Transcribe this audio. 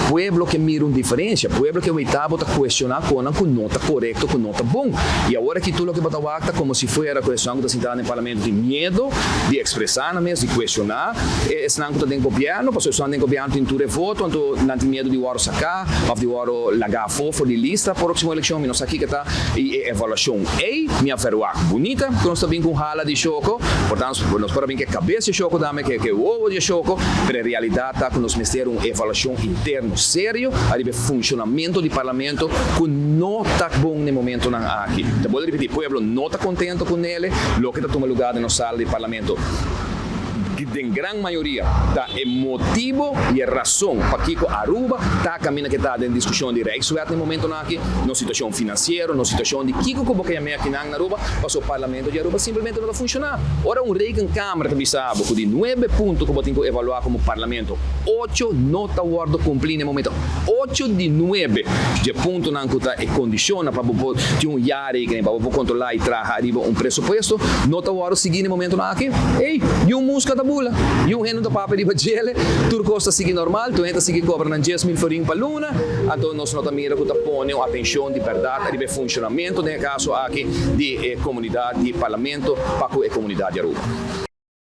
Pueblo ke mira un diferensia, pueblo ke weta bo ta kuestioná konan ku no ta korekto, ku no ta bon. I awor aki tur loke bo ta wak ta komo si fuera ku esnan ku ta sintá den parlamento tin miedu di ekspresá nan mes, di kuestioná esnan ku ta den gobièrnu, pasobra esnan den gobièrnu tin tur e voto, anto nan tin miedu di wòrdu saká òf di wòrdu lagá afó for di lista próksimo elekshon. Mi no sa kiko ta i e evaluashon ei mi a verwagt bunita ku nos ta bin ku un hala di shoko, por tanto nos por a bin ku e kabes di shoko tambe, ku e wowo di e shoko, pero e realidat ta ku nos mester un evaluashon interno serio ariba e funshonamentu di parlamento ku no ta bon na e momentonan aki. Ta bolbe ripití, pueblo no ta kontento ku nele loke ta tuma lugá den nos sala di parlamento. Den gran mayoria ta e motibo i e rason pakiko Aruba ta kaminda ke ta den diskushon di Rijkswet na e momentonan aki, nos situashon finansiero, nos situashon di kiko ku bo ke yam'é akinan na Aruba, pasobra parlamento di Aruba simplemente no ta funshoná. Ora un rekenkamer ta bisa bo ku di nuebe punto ku bo tin ku evaluá komo parlamento, ocho no ta wòrdu kumplí na e momento. Ocho di nuebe dje puntonan ku ta e kondishonnan pa bo por tin un jaarrekening, pa bo por kontrolá i traha ariba un presupuesto, no ta wòrdu sigui na e momentonan aki. Ey, niun muska ta bula, niun hende no ta papia riba djele, tur kos ta sigui normal, tur hende ta sigui kobra nan 10,000 florin pa luna, anto nos no ta mira ku ta pone un atenshon di bèrdat ariba e funshonamentu, den e kaso aki, di e komunidat di parlamento pa ku e komunidat di Aruba.